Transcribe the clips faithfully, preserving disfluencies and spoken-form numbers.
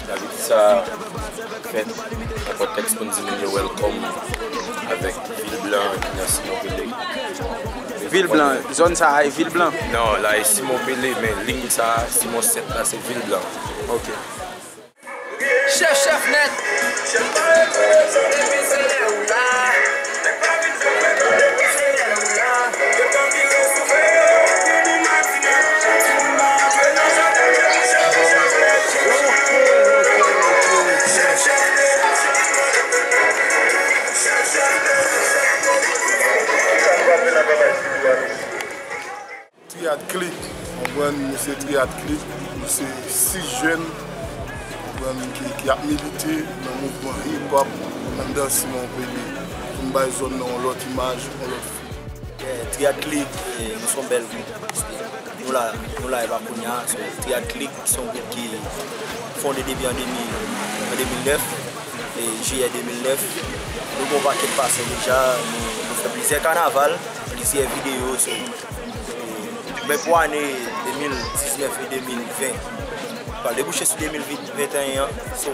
David sa fèt nan kontèks pou n di moun yo welcome avèk Vil Blan ki nan Simon Pele. Vil Blan, zòn sa a e Vil Blan? Non, la e Simon Pele, men liy sa a, Simon sèt la, se Vil Blan. Ok. Chèf, chèf nèt. Depi se lè ou la. Depi se lè ou la. Yo t anvi resouve yo. Vini matinal. Timoun pa antre nan jaden. Chèf, chèf nèt. Chèf, chèf nèt. Chèf, chèf nèt. Triad Click, konprann, nou se Triad Click, nou se sis jèn, konprann, ki, ki ap milite nan mouvman hip hop anndan Simon Pele, pou n bay zòn nan yon lòt imaj, yon lòt fil. Yeah, Triad Click, eh, nou se yon bèl gwoup. Nou la, nou la e pa kounye a. So, Triad Click se yon gwoup ki fonde depi an de mil, an de mil nèf, e jiyè de mil nèf. Nou gen yon pakèt pase deja, nou, nou fè plizyè kanaval, plizyè videyo, so, men pou ane de mil diznèf e de mil ven, pral debouche sou de mil venteyen an, so,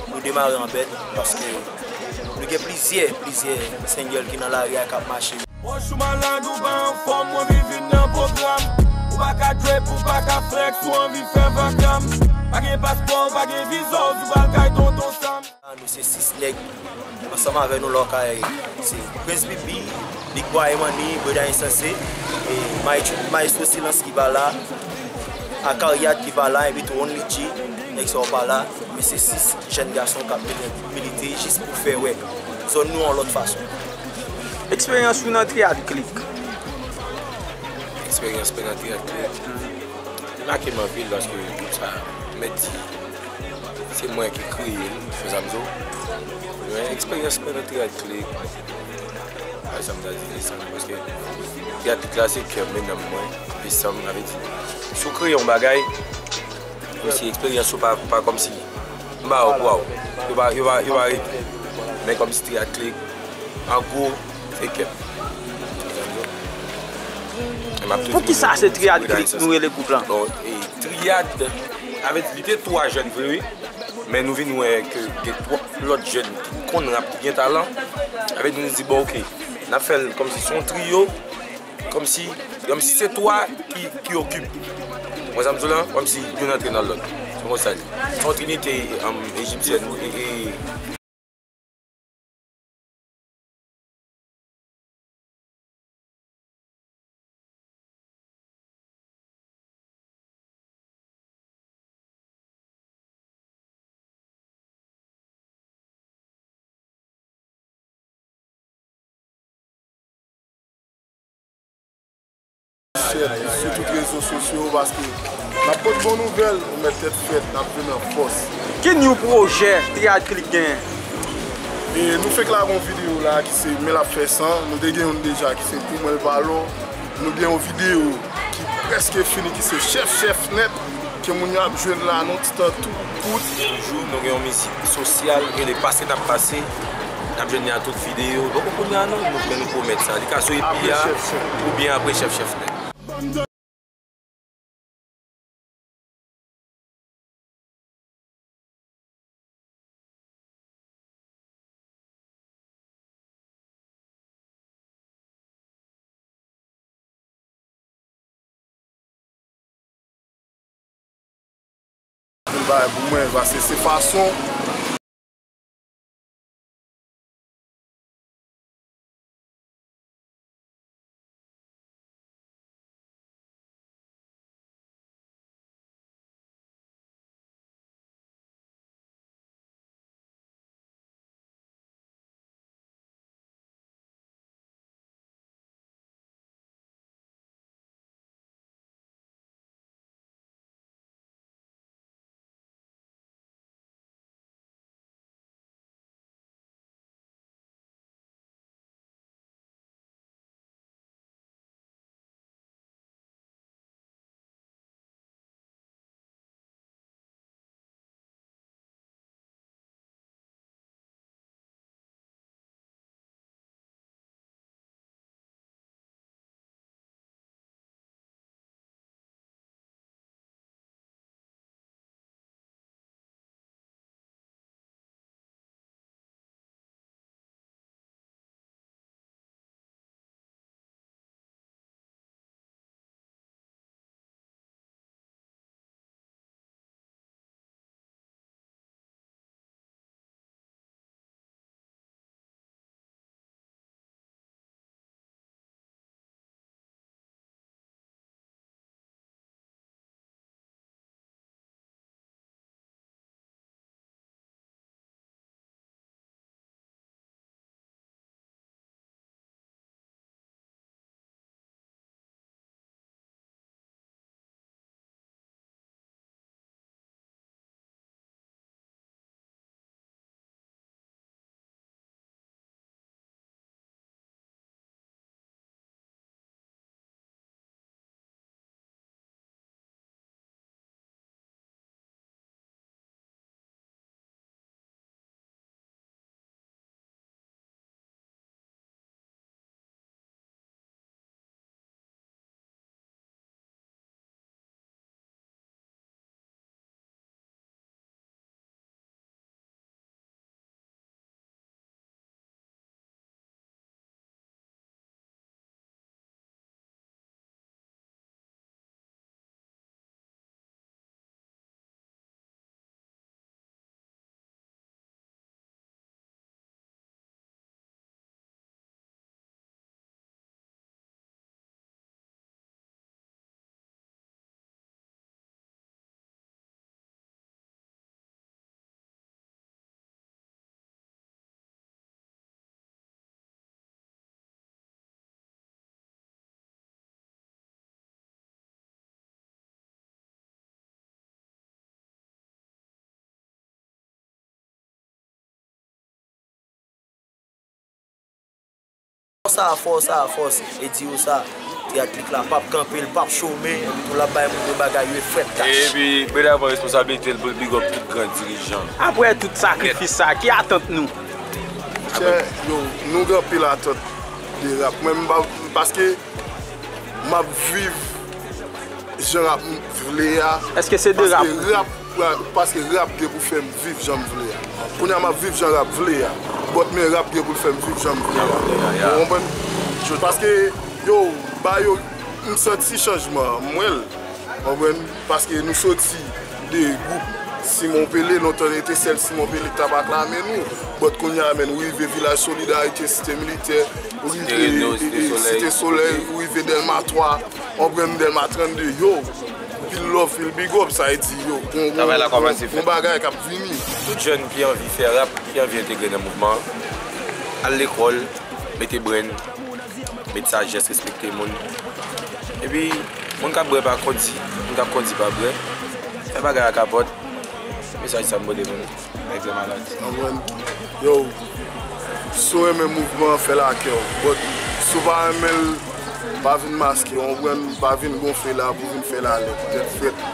nou demare an bèt, paske nou gen plizyè, plizyè single ki nan lari a k ap mache. Wòch ou malad, ou pa anfòm, ou anvi vin nan pwogram. Ou pa ka drip, ou pa ka flex, ou anvi fè vakam. Pa gen paspò, ou pa gen viza, ou di w pral kay tonton Sam. Nou se sis nèg. Ansanm avè nou la w kay se Prince Bibi, Big Boy Money, Breda Insensé, e Maestro, Maestro Silence ki pa la, Akariat ki pa la, epi tou Only G, nèg sa yo pa la, men se sis jèn gason k ap milite jis pou fè wè zòn nou yon lòt fason. Eksperyans ou nan Triad Click? Eksperyans mwen nan Triad Click, li make m anpil paske gwoup sa, mèt di, se mwen ki kreye l, ou konprann sa m di w. Men eksperyans mwen nan Triad Click, pa egzanp, m ta di sa, paske Triad Click la se kè m, men nanm mwen, epi san m, sa vle di, si w kreye yon bagay, kòmsi eksperyans ou pa, pa kòmsi, m ba w pou w, yo pa, yo pa, yo pa ret. Men kòmsi Triad Click, an gwo, se kè m. Poukisa se Triad Click nou rele gwoup lan? Bon, e, Triad, avè di, li te twa jèn vre, wi. Men nou vin wè ke gen twòp lòt jèn ki konn rap, ki gen talan. Avè di, nou di, bon, oke, n ap fè l kòmsi se yon triyo, kòmsi, kòmsi se twa ki, ki okip. Ou konprann sa m di w la? Kòmsi youn antre nan lòt. Se konsa l ye. Se yon trinite, um, ejipsyèn, e, e, Fèt sou tout rezo sosyo paske n ap pote bon nouvèl, nou mèt tèt frèt, n ap vin an fòs. Ki new pwojè Triad Click genyen? E nou fenk lage yon videyo la ki se Men l ap fè san, nou te gen youn deja ki se Pou mwen l pa lò, nou gen yon videyo ki prèske fini ki se Chèf Chèf Nèt, ke moun yo ap jwenn la nan ti tan tou kout. Toujou, nou gen yon mizik sosyal, rele Pase n ap pase. N ap jwenn li a tout videyo. Donk, kounye a, non, nou, men nou pwomèt sa. Li ka sou E P a, oubyen apre Chèf Chèf Nèt. Anpil bagay pou mwen, paske se fason. Fòs a fòs a fòs, e di yo sa, Teyat Klik la p ap kanpe, l p ap chome, epi tou l ap bay moun yo bagay yo e frèt kach. Epi Breda pran responsablite l pou l big up tout gran dirijan. Apre tout sakrifis sa, ki atant nou? Chè, yo, nou gen anpil atant de rap. Mwen, m pa, paske m ap viv jan rap m vle a. Èske se de rap? Paske rap, paske rap gen pou fè m viv jan m vle a. Kounye a m ap viv jan rap vle a. But men rap gen pou l fè m viv jan m vle a. Ou konprann? Paske, yo, ba yo, m santi chanjman an, m wè l. Ou konprann? Paske nou soti de gwoup Simon Pele, lontan e te sèl Simon Pele k t ap aklame nou. But kounye a, menn, ou rive Vilaj Solidarite, Site Militè, ou rive, e, e, Site Solèy, ou rive Dèlma twa, ou konprann, Dèlma trannde, yo, pil love, pil big up, sa vle di, yo, gon, gon, gon, gon bagay k ap vini. Tout jèn ki anvi fè rap, ki anvi entegre nan mouvman an, al lekòl, mete brenn, met sajès, respekte moun. Epi, moun k ap bwè pa kondi, moun k ap kondi pa bwè. Fè bagay ak kapòt. Mesaj sa m pote pou nou. Nèg yo malad. Konprann? Yo, si w renmen mouvman an, fè l ak kè w. But, si w pa renmen l, pa vin maske, w konprann? Pa vin gonfle la pou vin fè l alè. Tèt frèt.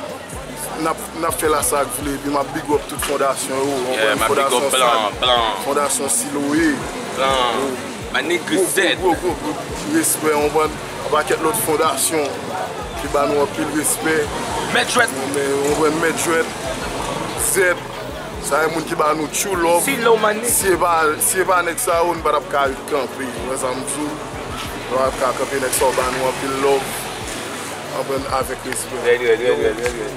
N ap, n ap fè la sa k vle, epi m ap big up tout fondasyon yo, w konprann? Fondasyon Sam, Fondasyon Siloe. Yo. Gwo, gwo, gwo, gwo, gwo respè, w konprann? Yon pakèt lòt fondasyon ki ba nou anpil respè. Mèt Jwèt. Men, w konprann, Mèt Jwèt, Zèb, sa e moun ki ba nou true love. Si e pa, si e pa nèg sa yo, nou pa t ap ka kanpe. Ou wè sa m di w? Nou pa t ap ka kanpe, nèg sa yo ba nou anpil love. Anprann avèk respè.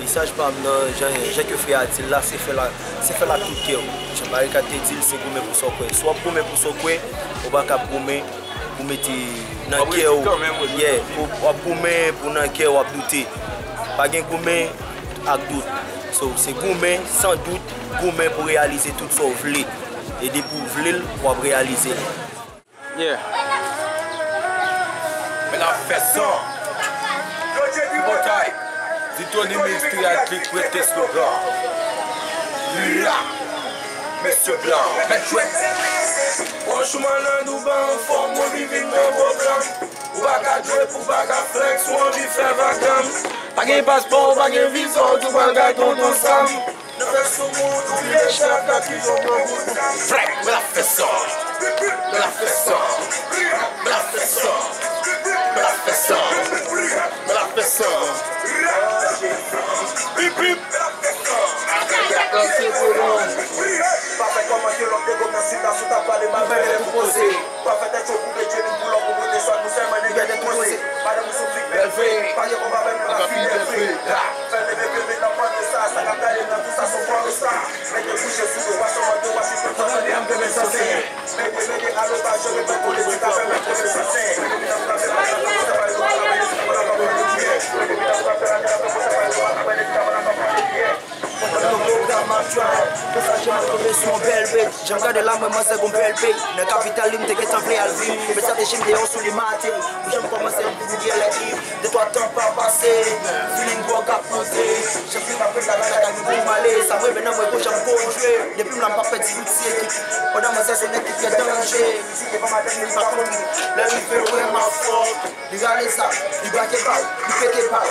Mesaj pa m nan, jan, jan ke frè a di l la, se fè l a, se fè l ak tout kè w. Jan Barikad te di l, se goumen pou sa w kwè. Si w ap goumen pou sa w kwè, ou pa kab goumen pou mete nan kè w, yeah, pou, w ap goumen pou nan kè w ap doute. Pa gen goumen ak dout. So, se goumen san dout, goumen pou reyalize tout sa w vle. E depi w vle l, w ap reyalize l. Yeah. Men n ap fè san. Tripotay. Di Tony Mix, Teyat Klik, prete slogan. Li la. Mesye blan, mèt jwèt. Wòch ou malad ou pa anfòm, ou anvi vin nan pwogram. Ou pa ka drip, ou pa ka flex, ou anvi fè vakam. Pa gen paspò, pa gen viza, ou di w pral kay tonton Sam. Nan fè sou moun, ou vire chèf, gad kijan w pran kout zam. Frèk, men n ap fè sa. Men n ap fè sa. Men n ap fè sa. Men n ap fè sa. Men n ap fè sa. Bip, bip. Pa fè kòmantè lòt de kòmansi la sou ta pale mal fè lè pou poze. Pa fè tèt cho koupe djeni pou lòk ou pote sa nou sèlman nèg gèt poze. Madanm ou sou fik bèl vre. Pa gen konba menm nan la fi bèl vre. Fè leve pye met nan panye sa, sa k ap gade nan tou sa son fò sa. Mete kouche sou do, pa sòmante, pa sou tout sa, sa li ap kebe sanse. Mete, mete, alo, pa jere, pa kole, ti ka fè menm kole sanse. Pwogram ap drive, mesaje m ap tonbe sou yon bèl beat. Jan m gade la, m wè manzè gon bèl peyi. Nan kapital li, m te gentan vle al viv. Men sa te jim deyò sou li maten. Pou jan m kòmanse, m vin vyè lè iv. De twa tan pa pase, feeling gwòg ap monte. Chak jou m ap ret la, la, la, la, m pou m ale. Sa m renmen nan mwen, gon jan m kondwi. Depi m la, m pa pèdi yon ti ekip. Pandan manzè se nèg ki fè danje. Li pa konn lè rive, lè rive, wè m ap fò. Li rale zam, li brake bal, li pete bal.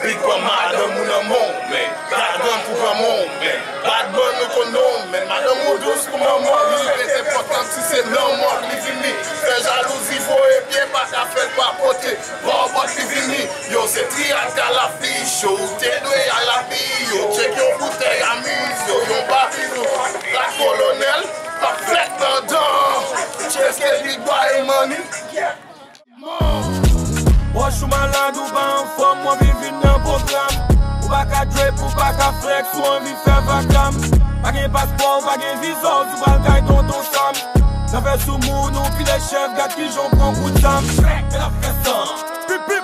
Big Bang madanm ou nan men w, men. Gagan pou granmoun, men. Bad man nou konn non, men. Madanm ou dous kou manman, li pete pòt la, si se lanmò li vini. Fè jalouzi, voye pye, pa ka fè l pa pote. Bò pòt li vini, yo se triyad ka lafiche, ou te dwe al abiye, yo tchek yon boutèy amize, yon babizon. La kolonèl, pa flèk nan dan. Tcheke li bwa e mani. Wòch ou malad ou pa anfòm, ou anvi vin nan pwogram. Ou pa ka drip, ou pa ka flex, ou anvi fè vakam. Pa gen paspò, pa gen viza, ou di w pral kay tonton Sam. Nan fè sou moun, ou pile chèf, gad kijan w pran kout zam. Men n ap fè san. Pip, pip.